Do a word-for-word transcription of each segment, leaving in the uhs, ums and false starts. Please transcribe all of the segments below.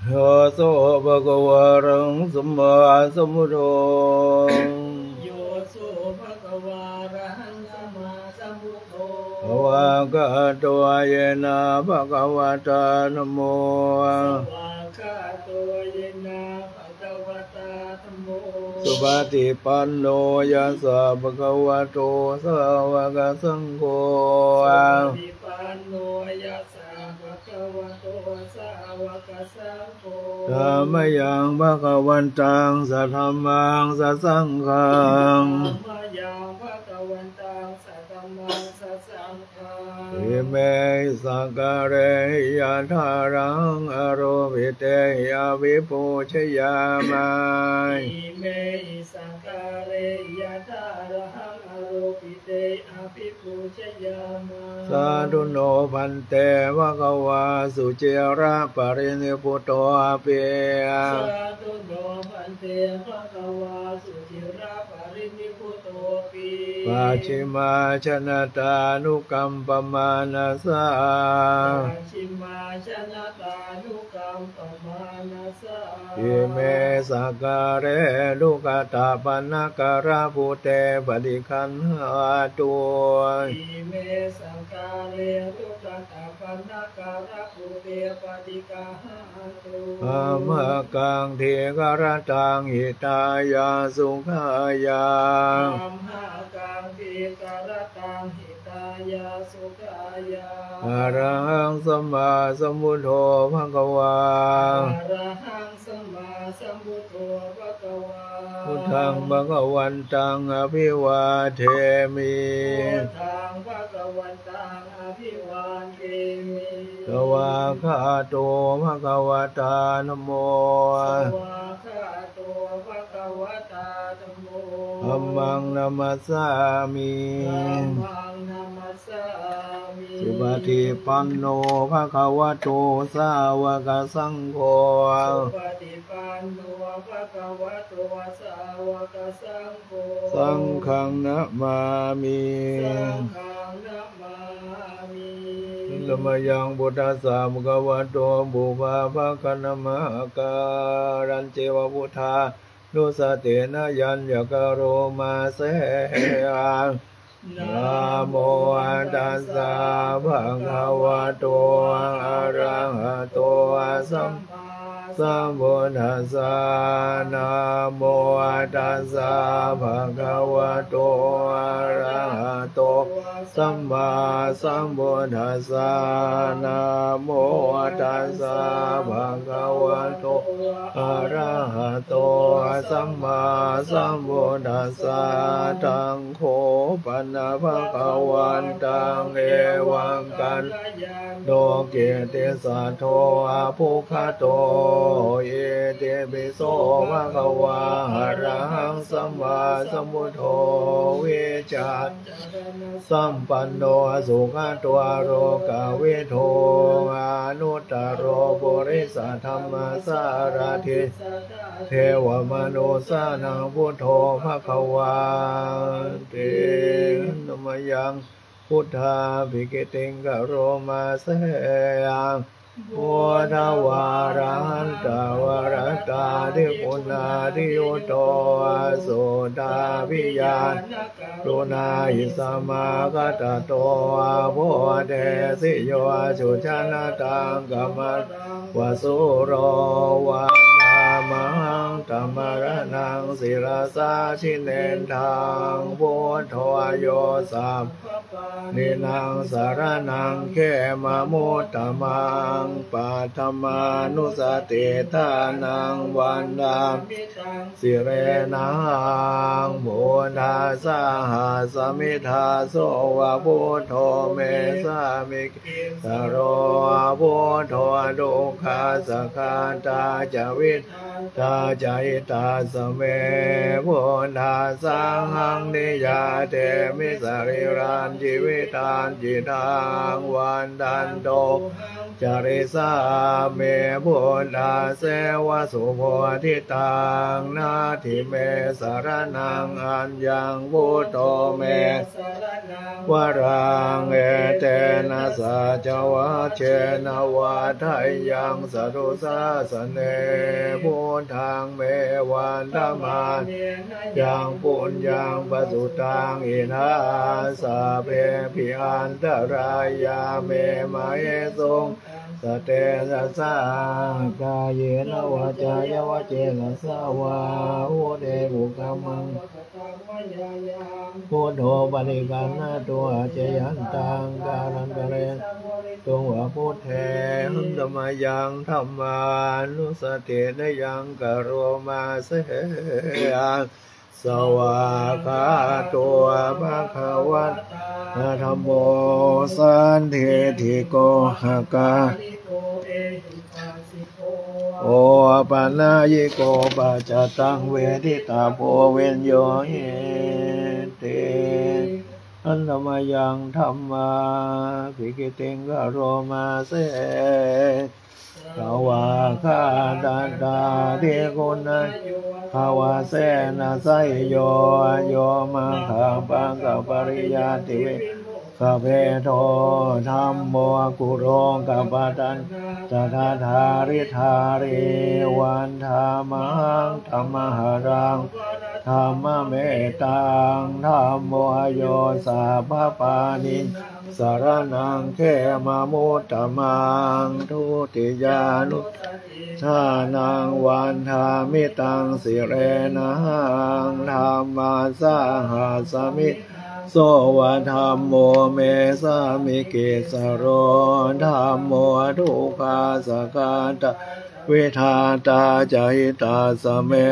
Yo so bhagavā arahaṃ sammāsambuddho. Yo so bhagavā arahaṃ sammāsambuddho. Svākkhāto yena bhagavatā dhammo. Svākkhāto yena bhagavatā dhammo. Supaṭipanno yassa bhagavato sāvakasaṅgho. Supaṭipanno yassa bhagavato sāvakasaṅgho. Tammayaṃ bhagavantaṃ sadhammaṃ sasaṅghaṃ. Tammayaṃ bhagavantaṃ sadhammaṃ sasaṅghaṃ. Imehi sakkārehi yathārahaṃ āropitehi abhipūjayāma. Imehi sakkārehi yathārahaṃ āropitehi abhipūjayāma. Sādhu no bhante bhagavā suciraparinibbutopi. Sādhu no bhante bhagavā suciraparinibbutopi. Pacchimājanatānukampamānasā. Pacchimājanatānukampamānasā. Ime sakkāre duggatapaṇṇākārabhūte paṭiggaṇhātu. Ime sakkāre duggatapaṇṇākārabhūte paṭiggaṇhātu. Amhākaṃ dīgharattaṃ hitāya sukhāya. Amhākaṃ dīgharattaṃ hitāya sukhāya. Arahaṃ sammāsambuddho bhagavā. Arahaṃ sammāsambuddho bhagavā. Buddhaṃ bhagavantaṃ abhivādemi. Buddhaṃ bhagavantaṃ abhivādemi. Svākkhāto bhagavatā dhammo. Svākkhāto bhagavatā dhammo. Dhammaṃ namassāmi. Dhammaṃ namassāmi. Supaṭipanno bhagavato sāvakasaṅgho. Supaṭipanno bhagavato sāvakasaṅgho. Saṅghaṃ namāmi. Saṅghaṃ namāmi. Handa mayaṃ buddhassa bhagavato pubbabhāganamakārañceva buddhānussatinayaññakaroma se. Namo tassa bhagavato arahato sammāsambuddhassa. Namo tassa bhagavato arahato sammāsambuddhassa. Namo tassa bhagavato arahato sammāsambuddhassa. Taṃ kho pana bhagavantaṃ evaṃ kalyāṇo kittisaddo abbhuggato: Itipi so bhagavā arahaṃ sammāsambuddho vijjācaraṇasampanno sugato lokavidū anuttaro purisadammasārathi satthā devamanussānaṃ buddho bhagavāti. Handa mayaṃ buddhābhigītiṃ karoma se. Buddhavārahantavaratādiguṇādiyutto suddhābhiñāṇakaruṇāhi samāgatatto bodhesi yo sujanataṃ kamalaṃva sūro vandāmahaṃ tamaraṇaṃ sirasā jinendaṃ. Buddho yo sabbapāṇīnaṃ saraṇaṃ khemamuttamaṃ paṭhamānussatiṭṭhānaṃ vandāmi taṃ sirenahaṃ. Buddhassāhasmi dāso va buddho me sāmikissaro buddho dukkhassa ghātā ca vi tā ca hitassa me buddhassāhaṃ niyyādemi sarīrañjīvitañci taṃ vandantohaṃ carisāmi buddhasseva subodhitaṃ. Natthi me saraṇaṃ aññaṃ, buddho me varaṃ, etena saccavajjena vaḍḍheyyaṃ satthu sāsane. Buddhaṃ me vandamānena yaṃ puññaṃ pasutaṃ idha, sabbepi antarāyā me māhesuṃ tassa tejasā. Kāyena vācāya va cetasā vā, buddhe kukammaṃ buddho paṭiggaṇhatu accayantaṃ, kālantare saṃvarituṃ va buddhe. Handa mayaṃ dhammānussatinayaṃ karoma se. Svākkhāto bhagavatā dhammo, sandiṭṭhiko akā opanayiko paccattaṃ veditabbo viññūhīti. Handa mayaṃ dhammābhigītiṃ karoma se. Svākkhātatādiguṇayogavasena seyyo, yo maggapākapariyattivimokkhabhedo, dhammo kulokapatantattha, ṭhāri ṭhāri vandāmahaṃ taṃ maharaṃ varadhammametaṃ. Dhammo yo sabbapāṇīnaṃ saraṇaṃ khemamuttamaṃ. Dutiyānussatiṭṭhānaṃ vandāmi taṃ sirenahaṃ, dhammassāhasmi so va dhammo me sāmikissaro. Dhammo dukkhassa ghātā ca vidhātā ca hitassa me,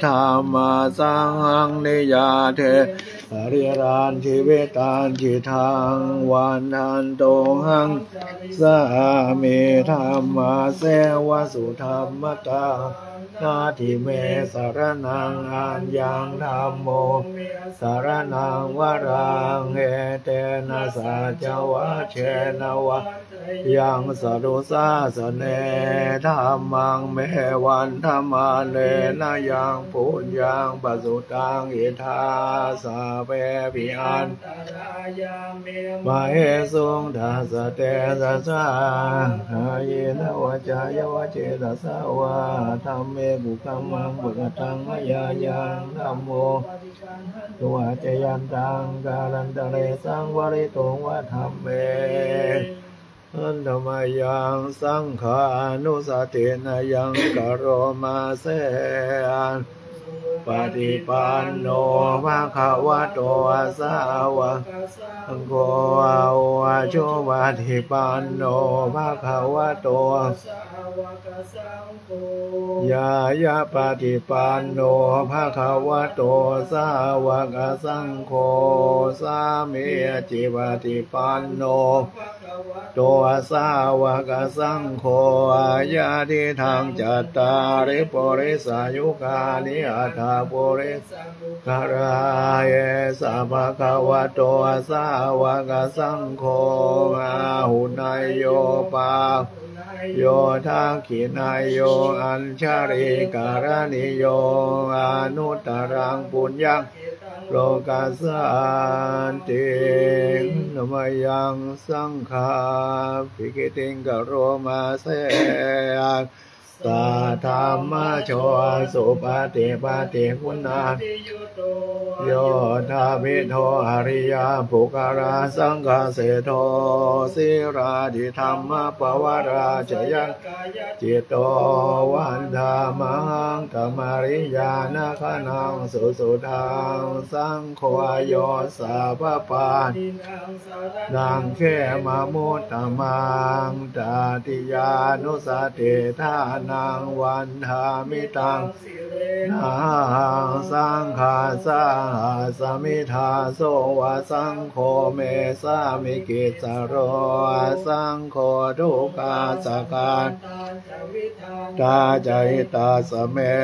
dhammassaṅghaṃ niyyādemi sarīrañjīvitañcidaṃ. Vandantohaṃ sāmi dhammasseva sudhammaṃ. Natthi me saraṇaṃ aññaṃ, dhammo saraṇaṃ varaṃ, etena saccavajjena vaḍḍheyyaṃ satthu sāsane. Dhammaṃ me vandamānena yaṃ puññaṃ pasutaṃ idha, sabbepi an māhesuṃ tassa tejasā. Kāyena vācāya va cetasā vā, dhamme kukammaṃ pakataṃ mayā yaṃ, dhammo paṭiggaṇhatu accayantaṃ, kālantare saṃvarituṃ va dhamme. Handa mayaṃ saṅghānussatinayaṃ karoma se. Supaṭipanno bhagavato sāvakasaṅgho, ujupaṭipanno bhagavato sāvakasaṅgho, ñāyapaṭipanno bhagavato sāvakasaṅgho, sāmīcipaṭipanno bhagavato sāvakasaṅgho, yadidaṃ cattāri purisayugāni aṭṭha purisapuggalā, esa bhagavato sāvakasaṅgho, āhuneyyo pāhuneyyo dakkhiṇeyyo añjalikaraṇīyo, anuttaraṃ puññakkhettaṃ lokassāti. Handa mayaṃ saṅghābhigītiṃ karoma se. Saddhammajo supaṭipattiguṇābhiyutto, yoṭṭhabbidho ariyapuggalā, saṅgaseṭṭho sīlādidhammapavarā ca yaṃ kāyacitto vandāmahaṃ, tamariyañāṇagaṇaṃ susuddhaṃ. Saṅgho yo sabbapāṇīnaṃ saraṇaṃ khemamuttamaṃ. Tatiyānussatiṭṭhānaṃ vandāmi taṃ sirenahaṃ, saṅghassāhasmi dāso va saṅgho me sāmikissaro. Saṅgho dukkhassa ghātā ca vidhātā ca hitassa me,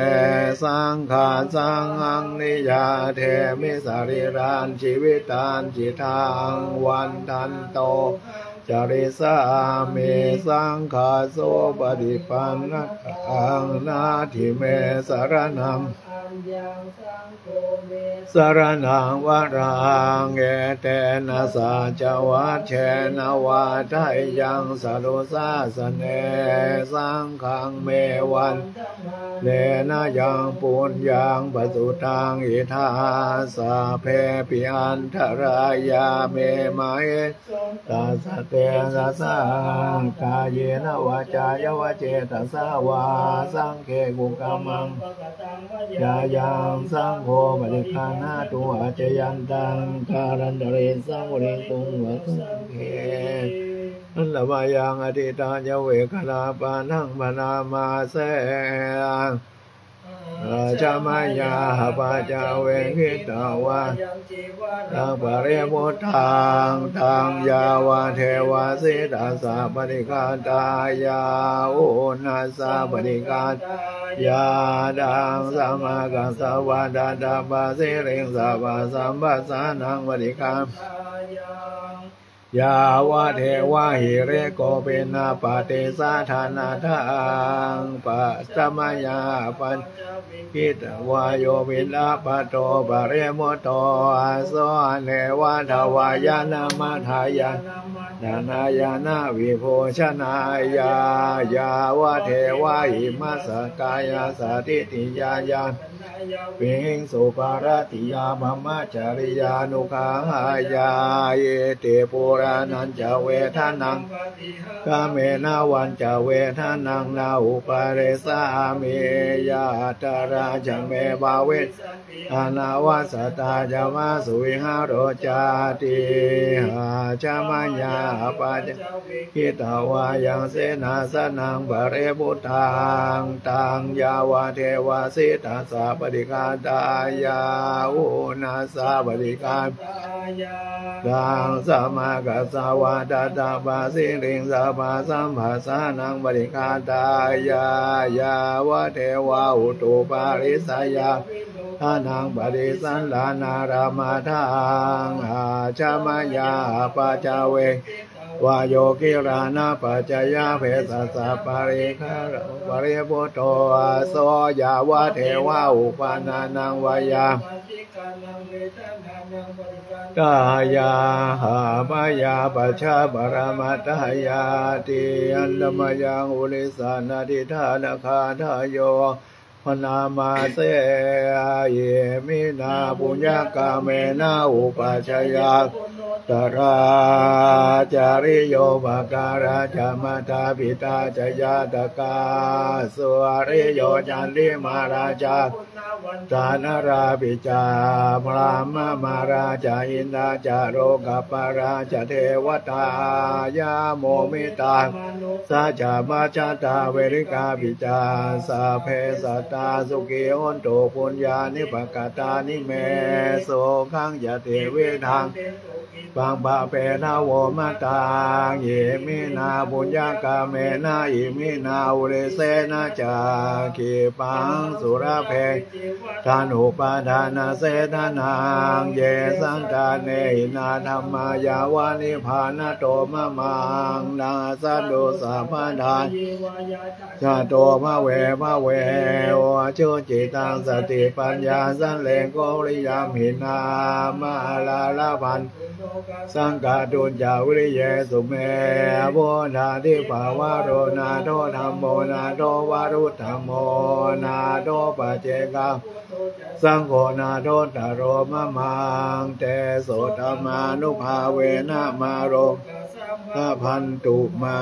saṅghassaṅghaṃ niyyādemi sarīrañjīvitañcidaṃ. Vandantohaṃ carissāmi. Saṅghassopaṭipannataṃ natthi me saraṇaṃ saraṇaṃ varaṃ. Etena saccavajjena vaḍḍheyyaṃ satthu sāsane. Saṅghaṃ me vandamānena yaṃ puññaṃ pasutaṃ idha, sabbepi antarāyā me māhesuṃ tassa tejasā. Kāyena vācāya va cetasā vā, saṅghe kukammaṃ pakataṃ mayā yaṃ, saṅgho paṭiggaṇhatu accayantaṃ, kālantare saṃvarituṃ va saṅghe. Handa mayaṃ ādittāya vegaṇāpānaṃ bhaṇāma se. Ajja mayā apaccavekkhitvā yaṃ cīvaraṃ paribhuttaṃ, taṃ yāvadeva sītassa paṭighātāya uṇhassa paṭighātāya, taṃ samāgassava tattapasiriṃ sapasamphassānaṃ paṭighātāya, yāvadeva hirikopinapaṭicchādanatthaṃ ajja mayā apaccavekkhitvā yo piṇḍapāto paribhutto, so anevātavāya nāmathāya na vibhūsanāya, yāvadeva imassa kāyassa ṭhitiyā yāna viṃsu paratiyā brahmacariyānuggahāya, iti purāṇañca vedanaṃ paṭihaṅkhāmi navañca vedanaṃ na uppādessāmi, yātrā ca me bhavissa anavajjatā ca phāsuvihāro cāti. Ajja mayā apaccavekkhitvā yaṃ senāsanaṃ paribhuttaṃ, taṃ yāvadeva sītassa paṭighātāya uṇhassa paṭighātāya, taṃ samāgassava tattapasiriṃ sapasamphassānaṃ paṭighātāya, yāvadeva utuparissayavinodanaṃ paṭisallānārāmatthaṃ ajja mayā apaccavekkhitvā yo gilānapaccayabhesajjaparikkhāro paribhutto, so yāvadeva uppannānaṃ vāyā tāya bhayapaccuppasammayāti. Handa mayaṃ uṇhissānādidhānagāthāyo bhaṇāma se. Iminā puññakammena upajjhāyā guṇuttarā, ācariyūpakārā ca mātā pitā ca ñātakā, suriyo candimā rājā guṇavantā narāpi ca, brahmamārā ca indā ca lokapālā ca devatā, yamo mittā manussā ca majjhattā verikāpi ca, sabbe sattā sukhī hontu puññāni pakatāni me, sukhañca tividhaṃ dentu khippaṃ pāpetha vomataṃ. Iminā puññakammena iminā uddissena ca, khippaṃ sulabhe cittānupādānachedanaṃ, ye santāne hinā dhammā yāva nibbānato mamaṃ, nassantu sabbadā yeva yattha jāto bhave bhave. Ujucittaṃ satipaññā sallekho viriyamhinā, mārā labhantu nokāsaṃ kātuñca viriyesu me. Buddhādhipavaro nātho dhammo nātho varuttamo, nātho paccekabuddho ca saṅgho nāthottaro mamaṃ, tesottamānubhāvena mārokāsaṃ labhantu mā.